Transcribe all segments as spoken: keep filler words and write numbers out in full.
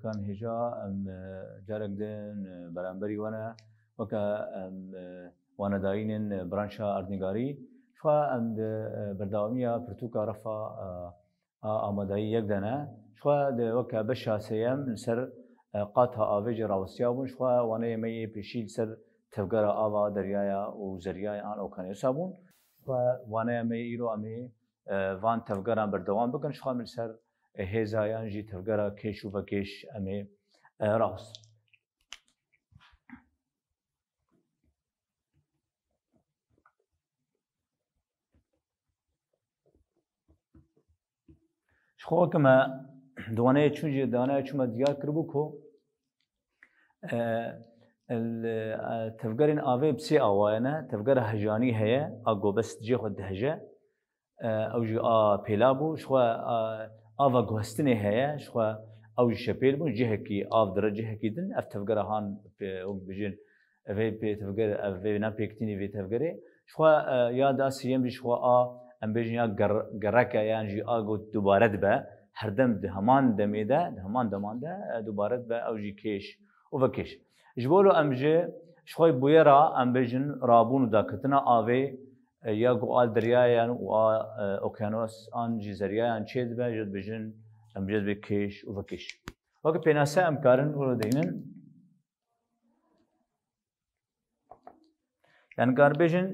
Kan hêja em, e, carek din, e, beramberî we ne, weke em, e, wanedayînên, e, branşa erdnîgarî. Jixwe em di, e, berdewamiya pirtûka refa, e, a amadayî yek de ne. Jixwe di weke beşa sêyem li ser, e, qata avê jî rawestiya bûn. Jixwe waneyê me yê pêşî li ser tevgera ava deryaya û zeriyaya an okyanusa bûn. Jixwe waneya me yê îro em ê, e, van tevgeran berdewam bikin. Jixwe em li ser, e, hêza yan jî tevgera kêş û vekêş em ê, e, rawestin. Ji xwe weke me di waneyê çûn jî, di waneyê çûn me diyar kiribû ku, e, el, e, tevgerên avê bi sê awayê ne, tevgera hejanî heye, a gobest cihê xwe diheje, e, ew jî a pêla bû, ji xwe, e, ava guhestinê heye, ji xwe ew jî şepêl bûn, cihekî av dire cihekî din, ev tevgera han, e, wek bijin, Vê pê tevger, ev vê na pêkitînî vê tevgerê. Ji xwe, e, ya da sêyem jî ji xwe a, em bêjin ya ger-, gereke yan jî a got dubare dibe. Herdem di heman demê de, di heman deman de, e, dubare dibe, ew jî kêş û vekêş. Ji bo lo em ji, ji xwe bûyera, em bêjin rabûn û daketina avê, e, ya ku a deryayan û a, e, okyanos an jî zeryayan çê dibe, jê dibêjin, em jê dibê kêş û vekêş. Weke pênase em karin wilo deynin. Yani, kar bêjin,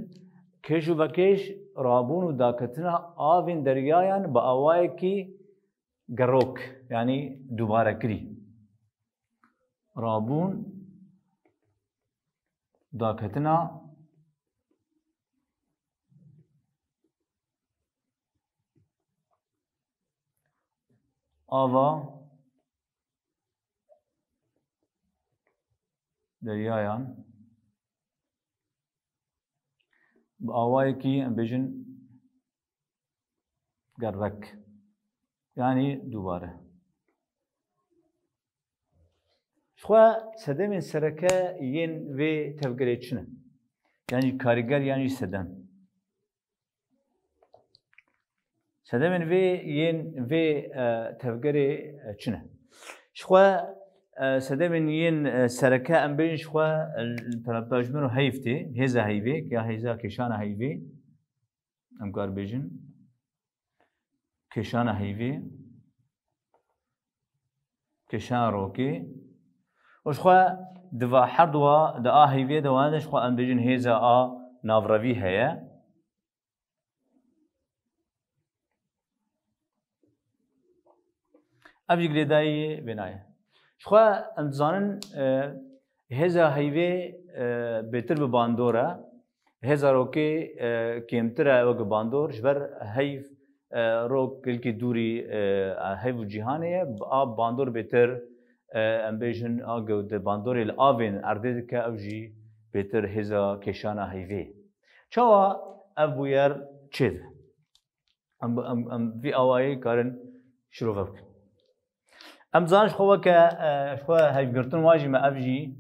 kêş û vekêş rabûn û daketina avên deryayan bi awayekî gerok, yani dubarekirî. Rabûn, daketina ava deryayan bi awayekî, em bêjin, gervek, yanî dubare. Ji xwe sedemên sereke yên vê tevgerê çi ne? Yanî karîger yan jî sedem. Sedemên vê yên vê, e, tevgerê, e, çi ne? Ji xwe, e, sedemên yên, e, sereke em bêjin ji xwe, e, pejmêr û heyv tê, hêza heyvê, ya hêza kêşana heyvê, em kar bêjin, kêşana heyvê, kêşana rokê. Û ji xwe di va her dua, di a heyvê de wane de ji xwe em bêjin hêza a navrevî heye. Ev jî girêdayî vênayê. Ji xwe em dizanin, e, hêza heyvê, e, bêtir bi bandor e. Hêza rokê, e, kêmtir e wek bi bandor. Ji ber heyv, e, rok gelkî dûrî, e, heyv û cîhanê ye. A bandor bêtir, e, em bêjin, a ge-, di bandorê li avên erdê dike, ew jî bêtir hêza kêşana heyvê. Çawa ev bûyer çêdibe? Em, em, em vî awayî karin şirove bikin. Em zanin ji xwe weke, e, ji xwe hevgirtin wa jî me ev jî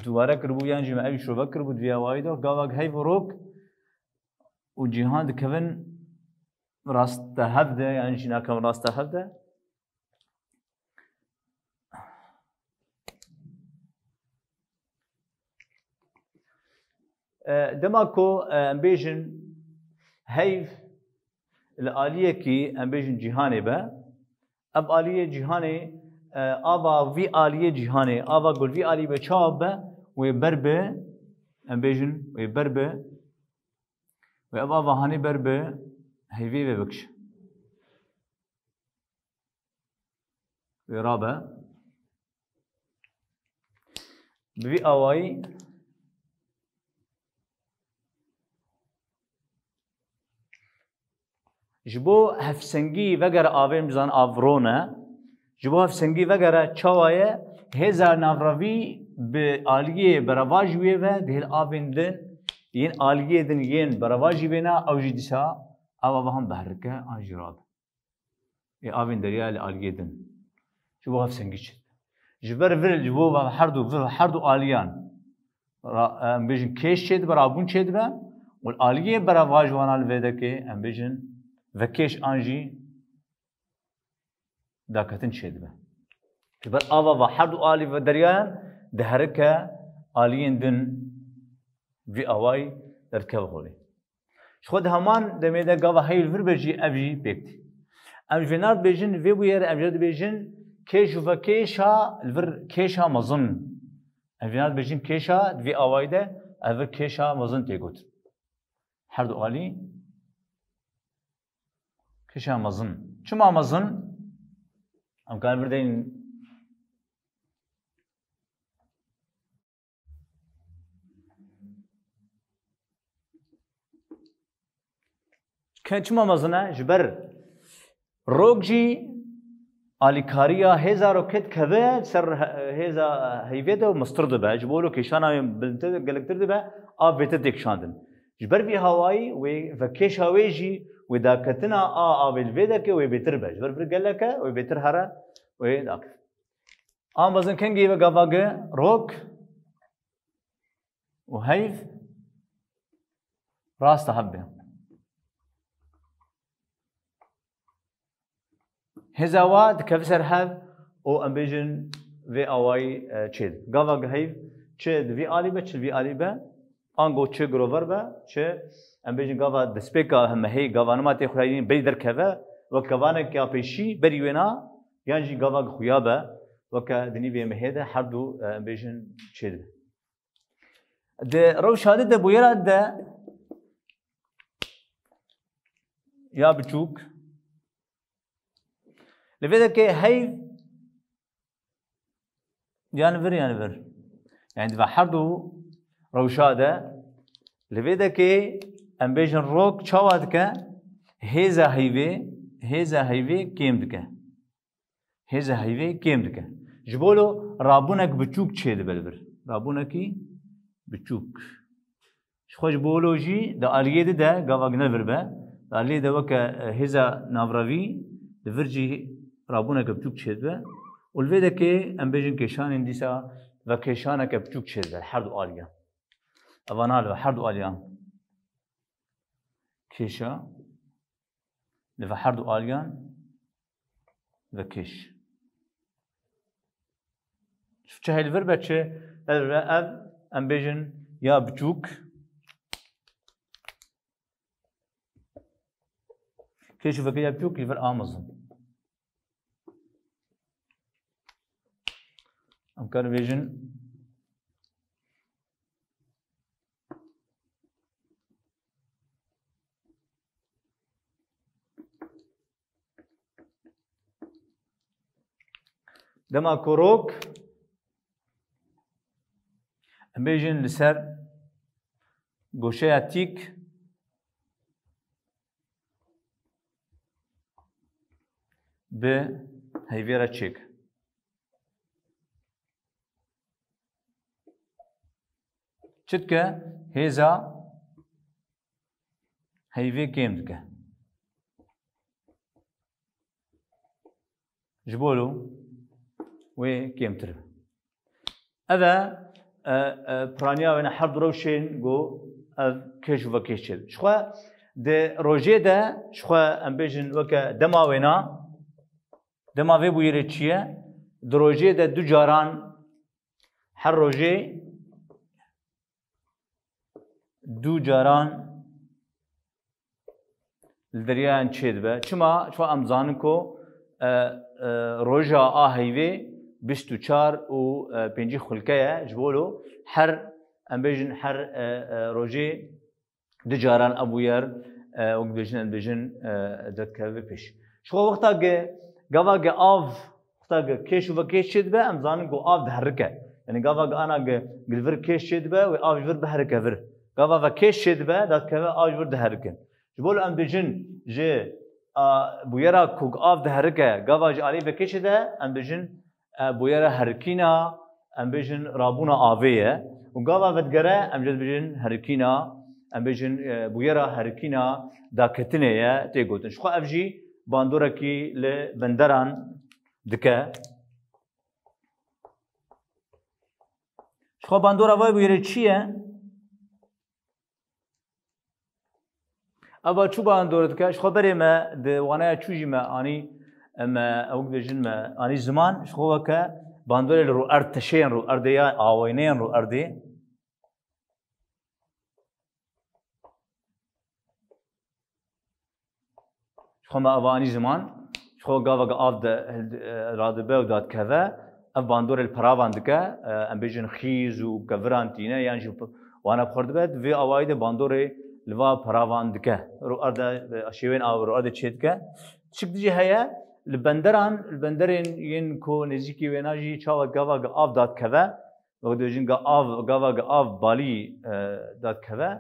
dubare kiribû, yan jî me ev jî şirove kiribû di vî awayî de. Gava heyv û rok û cîhan dikevin rastehev de, yan jî nakevin rastehev de. E, dema ku, e, em bêjin heyv li aliyekî, em bêjin cîhanê be, ev aliyê cîhanê, e, ava vî aliyê cîhanê, ava ku li vî aliyê be çawa be, wê ber bi, em bêjin, wê ber bi, wê ev ava hanê ber bi heyvê ve bikişe. Wê rabe. Bi vî awayî ji bo hevsengî vegere avê, em bizan av ron e. Ji bo hevsengî vegere çawa ye? Hêza navrevî bi aliyê berevajî wê ve dihêl avên din yên aliyê din yên berevajî wêna, ew jî dîsa ew ava han beherike an jî rabe. Ê avên derya li aliyê din. Ji bo hevsengî çi? Ji ber vir, ji bo her du, vir, her du aliyan ra-, em bêjin kêş çêdibe, rabûn çêdibe. Û li aliyê berevajî wana li vê dekê, em bêjin vekêş an jî daketin çêdibe. Ji ber ava va her du alî ve deryayan diherike aliyên din vî awayî derdikeve holê. Ji xwe di heman demê de gava heyv li vir be jî ev jî pêk tê. Em ji vêna dibêjin, vê bûyerê em jê dibêjin kêş û vekêşa li vir kêşa mezin. Em vêna dibêjin kêşa di vî awayî de ev vir kêşa mezin tê gotin. Her du alî kêşa mezin. Çima mezin? Em karin vir deynin. Ke-, çima mezin e? Ji ber rok jî alîkariya hêza rokê dikeve ser he-, hêza heyvê de û mistir dibe. Ji bo wilo kêşana wê bilindtir, gelektir dibe, av bêtir tê kişandin. Ji ber vî hawayî wê vekêşa wê jî, wê daketina a avê li vê derkê wê bêtir be. Ji ber vir gelek e, wê bêtir here, wê dakeve. An mezin kengî ve gava ge rok û heyv rasta hev be. Hêza wa dikeve ser hev û em bêjin vê awayî, e, çêdibe. Gava ge heyv çi di vî alî be, çi li vî alî be, ango çi girover be, çi em bêjin gava destpêka hemehê, gava nima tê xurayîn berî derkeve, wek kevaneke ya pêşî berî wêna, yan jî gava ge xuya be, weke di nîvê mehê de her du, e, em bêjin çêdibe. Di rewşa di de bûyera de ya biçûk. Li vê derkê heyv yan vir yan vir. Yani di her du rewşa de li vê derkê em bêjin rok çawa dike? Hêza heyvê, hêza heyvê kêm dike. Hêza heyvê kêm dike. Ji bo lo rabûnek biçûk çêdibe li vir. Rabûnekî biçûk. Ji xwe ji bo lo jî di aliyê di de gava ne vir be. Di aliyê de weke, e, hêza navrevî li vir jî rabûneke biçûk çêdibe. Û li vê dekê em bêjin kêşanên dîsa vekêşaneke biçûk çêdibe. Her du aliyan. Evana li her du aliyan. Kêşa. Li ve her du aliyan vekêş. Çi heyl vir be çi? Ev, ev, em bêjin ya biçûk. Kêş û vekê ya biçûk li vir a mezin. Em karin bêjin Dema ku rok, em bêjin li ser goşeya tîk bi heyvê re çêk. Çi dike? Hêza heyvê kêm dike. Ji bo lo wê kêmtir be. Ev e, e, e, piraniya wêne her du rewşên ku ev kêş û vekêş çêdibe. Ji xwe di rojê de, ji xwe em bêjin weke dema wêna, dema vê bûyerê çi ye? Di rojê de du caran, her rojê du caran li deryayan çêdibe. Çima? Çima em zanin ku, e, e, roja a heyvê bîst û çar û, e, pêncî xulke ye. Ji bo lo her, em bêjin her, e, e, rojê du caran ev bûyer, e, wek dibêjin, em dibêjin, e, derdikeve pêş. Ji xwe wexta ge, gava ge av, wexta ge kêş û vekêş çêdibe, em zanin ku av diherike. Yani gava ge ana ge li vir kêş çêdibe, wê av ji vir biherike vir. Gava vekêş çêdibe, dadikeve av ji vir diherike. Ji bo li em dibêjin ji, a, bûyera ku av diherike, gava ji alî vekêşê de, em dibêjin e, bûyera herikîna, em bêjin, rabûna avê ye. Û gava vedigere, em jê dibêjin herikîna, em bêjin, e, bûyera herikîna daketinê ye, tê gotin. Ji xwe ev jî bandorekî li benderan dike. Ji xwe bandora vay bûyerê çi ye? Eva çû bandor dike, ji xwe berê me di waneya çû jî me anî, Em, e, ew dibêjin me anî ziman, ji xwe weke bandorê li rû erd, teşeyên rû erdê ya awêneyên rû erdê. Ji xwe me eva anî ziman, ji xwe gava ge av de, e, radibe û dadikeve, ev bandorê li peravan dike, e, em bêjin xîz û keviran tîne, yan jî p-, wana bi xwe dibe, di vê awayî de bandorê li va peravan dike. Rû erde, e, şêwên av rû erdê çê dike. Tişik dijî heye, li benderan, li benderên yên ku nêzîkî wêna jî çawa gava ge av dadikeve, wek dibêjin ge av, gava ge av balî, e, dadikeve,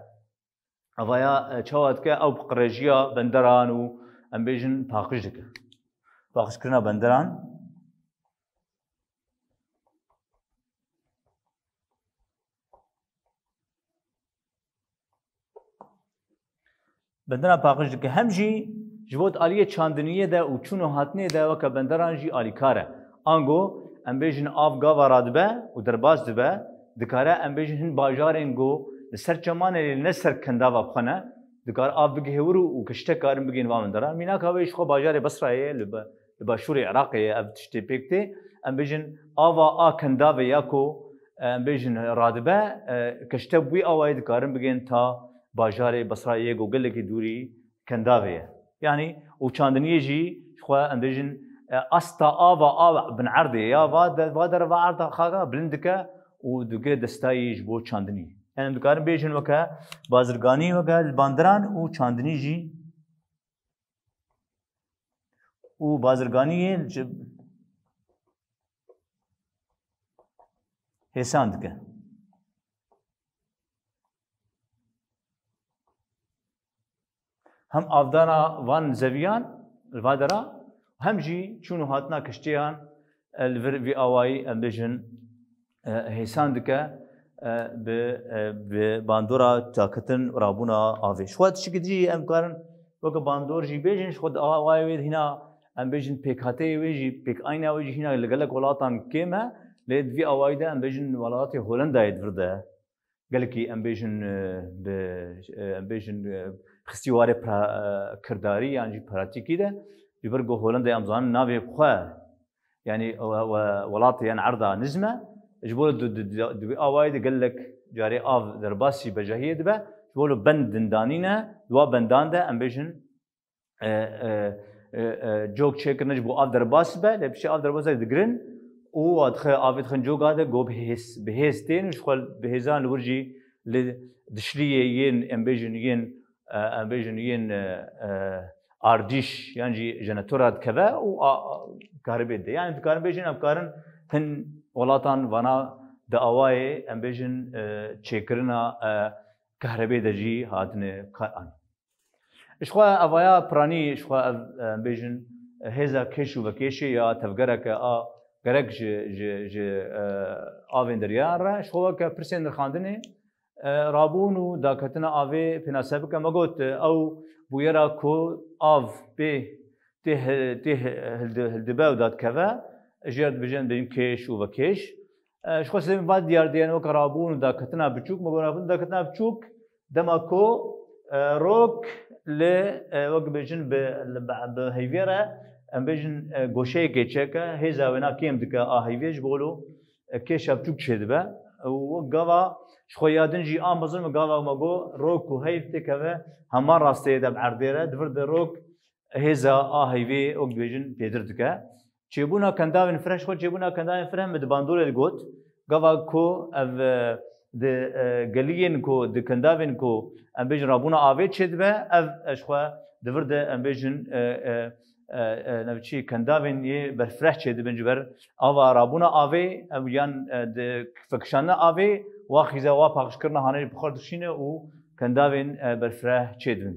Avaya, e, çawa dike, ew bi qirêjiya benderan û em bêjin paqij dike. Paqijkirina benderan. Bendera paqij dike. Hem jî ji bo aliyê çandiniyê de û çûn û hatinê de weke benderan jî alîkar e. Ango em bêjin av gava radibe û derbas dibe, dikare em bêjin hin bajarên ku li ser çeman e lê ne ser kendava bi xwe ne, dikare av bigihê wir û, û kişte karin bigihên van benderan. Mînaka wê ji xwe bajarê Besrayê ye, li be-, li başûrê Iraqê ye ev tiştê pêk tê. Em bêjin ava a kendavê ya ku, em bêjin radibe, e, kişte bi wî awayî dikarin bigihên ta bajarê Besrayê ku gelekî dûrî kendavê ye. Yanî û çandiniyê jî ji xwe em bêjin, e, asta ava, ava bin erdê ya va de-, va derva erda xaka bilind dike û dike destayî ji bo çandinî. Yanî em dikarin bêjin weke bazirganî, weke li banderan û çandinî jî û bazirganiyê ji hêsan dike. Hem avdana van zeviyan li va dera, hem jî çûn û hatina kiştiyan, e, li vir vî awayî em bêjin, e, hêsan dike, e, bi, e, bi bandora daketin rabûna avê. Ji xwe tişikî dî em karin weke bandor jî bêjin, ji xwe di awayê wê hîna em bêjin pêkhateyê wê jî, pêkayîna wê jî hîna li gelek welatan kêm e, lê di vî awayî de em bêjin welatê Holendayê di vir de gelekî em bêjin, e, bi, e, em bêjin, e, xistî warê pra-, e, kirdarî yan jî pratîkî de, ji ber ku Holendayê em zanin navê xwe, yanî we, we, welatê yan erda nizm e, ji bo di, di, di, di wî awayî de gelek carê av derbasî bejahiyê dibe, ji bo li bend dindanî ne, di wa bendan de em bêjin, e, e, e, e, cok çêkirine ji bo av derbas be, lê piştî av derbas be digirin û wa dixe, avê dixin coka de, go bi hêz, bi hêz tên û ji xwe bi hêzan li wir jî li dişliyê yên, em bêjin, yên, e, em bêjin, yên, e, e, ardîş yan jî jenetora dikeve û a, a, kahribê dide. Yanî dikarin bêjin, em karin hin welatan vana di awayê, em bêjin, e, çêkirina, e, kahribê de jî hatine kar anîn. Ji xwe evaya piranî, ji xwe ev, em bêjin, hêza kêş û vekêşê ya tevgereke a gerek ji, ji, ji, e, avên deryayan re, ji xwe weke pirsên nirxandinê, e, rabûn û daketina avê pênase bike. Me got, e, ew bûyera ku av pê tê hi-, tê hi-, hildi-, hildibe û dadikeve, ji ya dibêjin, dibêjin kêş û vekêş. E, ji xwe sêvên va diyar diyen weke rabûn û daketina biçûk, me got rabûn û daketina biçûk, dema ku, e, rok li, e, wek bêjin bi, li be-, bi heyvê re, em bêjin, e, goşeyekê çêke, hêza wêna kêm dike a heyvê ji bo lo, e, kêşa biçûk çêdibe. Û wek gava ji xwe ya din jî a mezin me gava me got rok û heyv têkeve heman rastiyê de bi erdê re, di vir de rok hêza a heyvê wek dibêjin pêdir dike. Çêbûna kendavên fireh, ji xwe çêbûna kendavên fireh me di bandorê de got. Gava ku ev, e, di, e, geliyên ku, di kendavên ku em bêjin rabûna avê çêdibe, ev, e, ji xwe di vir de em bêjin, e, e, e, e, navçî kendavên yê berfireh çêdibin ji ber ava rabûna avê, ev yan, e, di vekişandina avê, wa xîza, wa paqijkirina hanê jî bi xwe dişîne û kendavên, e, berfireh çêdibin.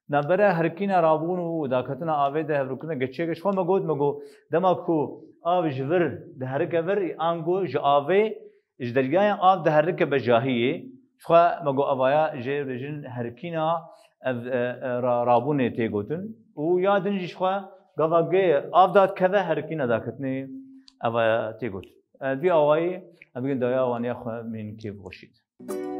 Navbera herikîna rabûn û daketina avê de hevrûkirina geçiyeke ji xwe me got, me got, dema ku av ji vir diherike vir, ango ji avê, ji deryayê av diherike bejahiyê, ji xwe me got, evaya jê bêjin herikîna ev, e, e, ra-, rabûnê tê gotin. Û ya din jî ji xwe gava gê av dadikeve herikîna daketinê evaya tê gotin. E, vî awayî em bigin dawiya waniya xwe mîn kêf xweşî de.